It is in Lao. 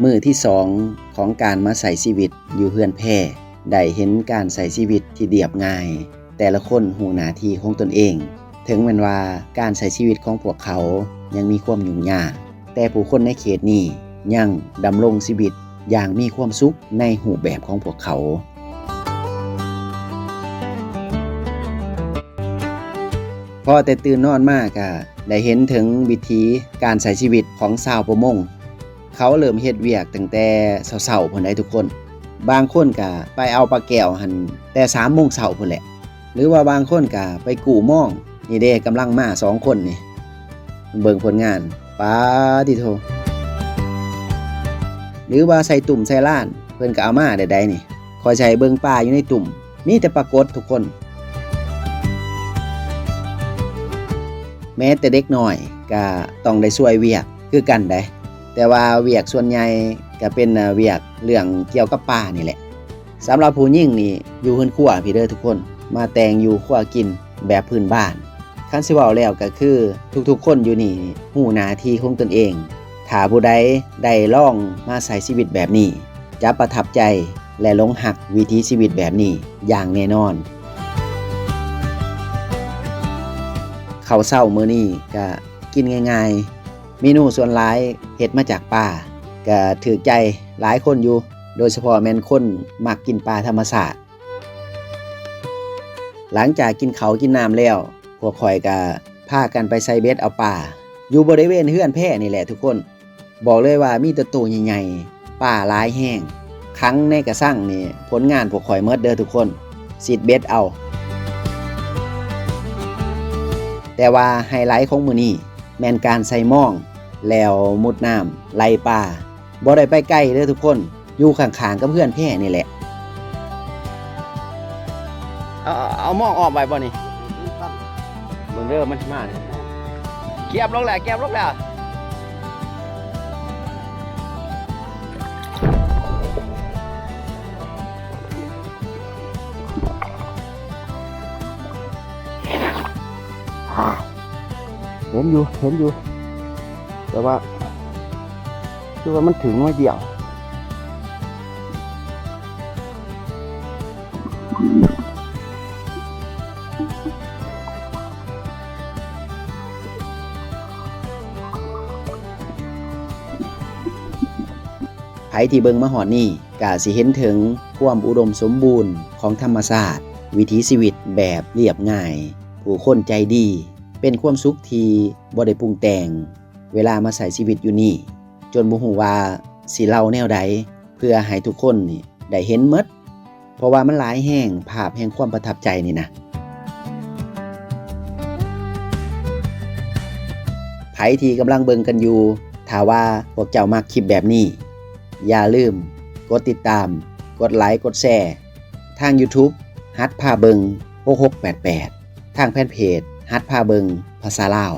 ມື້ທີສອງຂອງການມາໃຊ້ຊີວິດຢູ່ເຮືອນແພ ໄດ້ເຫັນການໃຊ້ຊີວິດທີ່ລຽບງ່າຍ, ແຕ່ລະຄົນຮູ້ໜ້າທີ່ຂອງຕົນເອງ. ເຖິງແມ່ນວ່າການໃຊ້ຊີວິດຂອງພວກເຂົາຍັງມີຄວາມຫຍຸ້ງຍາກ, ແຕ່ຜູ້ຄົນໃນເຂດນີ້ຍັງດຳລົງຊີວິດຢ່າງມີຄວາມສຸກໃນຮູບແບບຂອງພວກເຂົາ. ພໍແຕ່ຕື່ນນອນມາກະໄດ້ເຫັນເຖິງວິຖີການໃຊ້ຊີວິດຂອງຊາວປະມົງ. ເຂົາເລີ່ມເຮັດວຽກຕັ້ງແຕ່ເຊົ້າໆ ພຸ້ນໃດ໋ທຸກຄົນ. ບາງຄົນກະໄປເອົາປາແກ້ວຫັ້ນແຕ່ສາມໂມງເຊົ້າພຸ້ນແຫຼະ ຫຼືວ່າບາງຄົນກະໄປກູ້ມອງ. ນີ້ເດ້ ກຳລັງມາສອງຄົນນີ້ ເບິ່ງຜົນງານ ປາຕິໂທ. ຫຼືວ່າໃສ່ຕຸ່ມໃສ່ລານ ເພິ່ນກະເອົາມາໄດ້ໃດ໋ນີ້. ຂ້ອຍຊິໃຫ້ເບິ່ງປາຢູ່ໃນຕຸ່ມ ມີແຕ່ປາກົດທຸກຄົນ. ແມ້ແຕ່ເດັກນ້ອຍກະຕ້ອງໄດ້ຊ່ວຍວຽກຄືກັນໃດ໋ ແຕ່ວ່າວຽກສ່ວນໃຫຍ່ກະເປັນ ອາ ວຽກເລື່ອງກ່ຽວກັບປານີ້ແຫຼະ. ສຳລັບຜູ້ຍິງນີ້ຢູ່ເຮືອນຄົວພີ້ເດີທຸກຄົນ ມາແຕ່ງຢູ່ຄົວກິນແບບພື້ນບ້ານ. ຄັນຊິເວົ້າແລ້ວກະຄືທຸກໆຄົນຢູ່ນີ້ຮູ້ໜ້າທີ່ຂອງຕົນເອງ. ຖ້າຜູ້ໃດໄດ້ລອງມາໃຊ້ຊີວິດແບບນີ້ ຈະປະທັບໃຈ ແລະ ຫຼົງຮັກວິຖີຊີວິດແບບນີ້ຢ່າງແນ່ນອນ. ເຂົ້າເຊົ້າມື້ນີ້ກະກິນງ່າຍໆ, ເມນູສ່ວນຫຼາຍເຮັດມາຈາກປາ ກະຖືກໃຈຫຼາຍຄົນຢູ່, ໂດຍສະເພາະແມ່ນຄົນມັກກິນປາທຳມະຊາດ. ຫຼັງຈາກກິນເຂົ້າກິນນ້ຳແລ້ວ ພວກຂ້ອຍກະພາກັນໄປໃສ່ເບັດເອົາປາ ຢູ່ບໍລິເວນເຮືອນແພນີ້ແຫຼະທຸກຄົນ. ບອກເລີຍວ່າມີແຕ່ໂຕໃຫຍ່ໆ ປາຫຼາຍແຮງ. ຂັງໃນກະຊັງນີ້ ຜົນງານພວກຂ້ອຍໝົດເດີທຸກຄົນ ຊິດເບັດເອົາ. ແຕ່ວ່າໄຮໄລຂອງມື້ນີ້ແມ່ນການໃສ່ມອງ ແລ້ວມຸດນ້ຳໄລ່ປາ. ບໍ່ໄດ້ໄປໄກເດີທຸກຄົນ ຢູ່ຂ້າງໆກັບເຮືອນແພນີ້ແຫຼະ. ເອົາ ເອົາ ເອົາມອງອ້ອມໄວ້ບໍ່ນີ້? ເບິ່ງເດີ ມັນຊິມານີ້. ກຽບລົງແລ້ວ ກຽບລົງແລ້ວ. ເຫັນຢູ່ ເຫັນຢູ່ ແຕ່ວ່າ ຄືວ່າມັນຖືກໜ່ວຍດຽວ. ໃຜທີ່ເບິ່ງມາຮອດນີ້ ກະຊິເຫັນເຖິງຄວາມອຸດົມສົມບູນຂອງທຳມະຊາດ, ວິຖີຊີວິດແບບລຽບງ່າຍ, ຜູ້ຄົນໃຈດີ, ເປັນຄວາມສຸກທີ່ບໍ່ໄດ້ປຸງແຕ່ງ. ເວລາມາໃຊ້ຊີວິດຢູ່ນີ້ ຈົນບໍ່ຮູ້ວ່າຊິເລົ່າແນວໃດ ເພື່ອໃຫ້ທຸກຄົນນີ້ໄດ້ເຫັນໝົດ ເພາະວ່າມັນຫຼາຍແຮງ ພາບແຫ່ງຄວາມປະທັບໃຈນີ້ນະ. ໃຜທີ່ກຳລັງເບິ່ງກັນຢູ່ ຖ້າວ່າພວກເຈົ້າມັກຄລິບແບບນີ້ ຢ່າລືມກົດຕິດຕາມ, ກົດໄລ, ກົດແຊ ທາງ YouTube ຫັດພາເບິ່ງ ຫົກຫົກແປດແປດ ທາງແຟນເພຈ ຫັດພາເບິ່ງພາສາລາວ.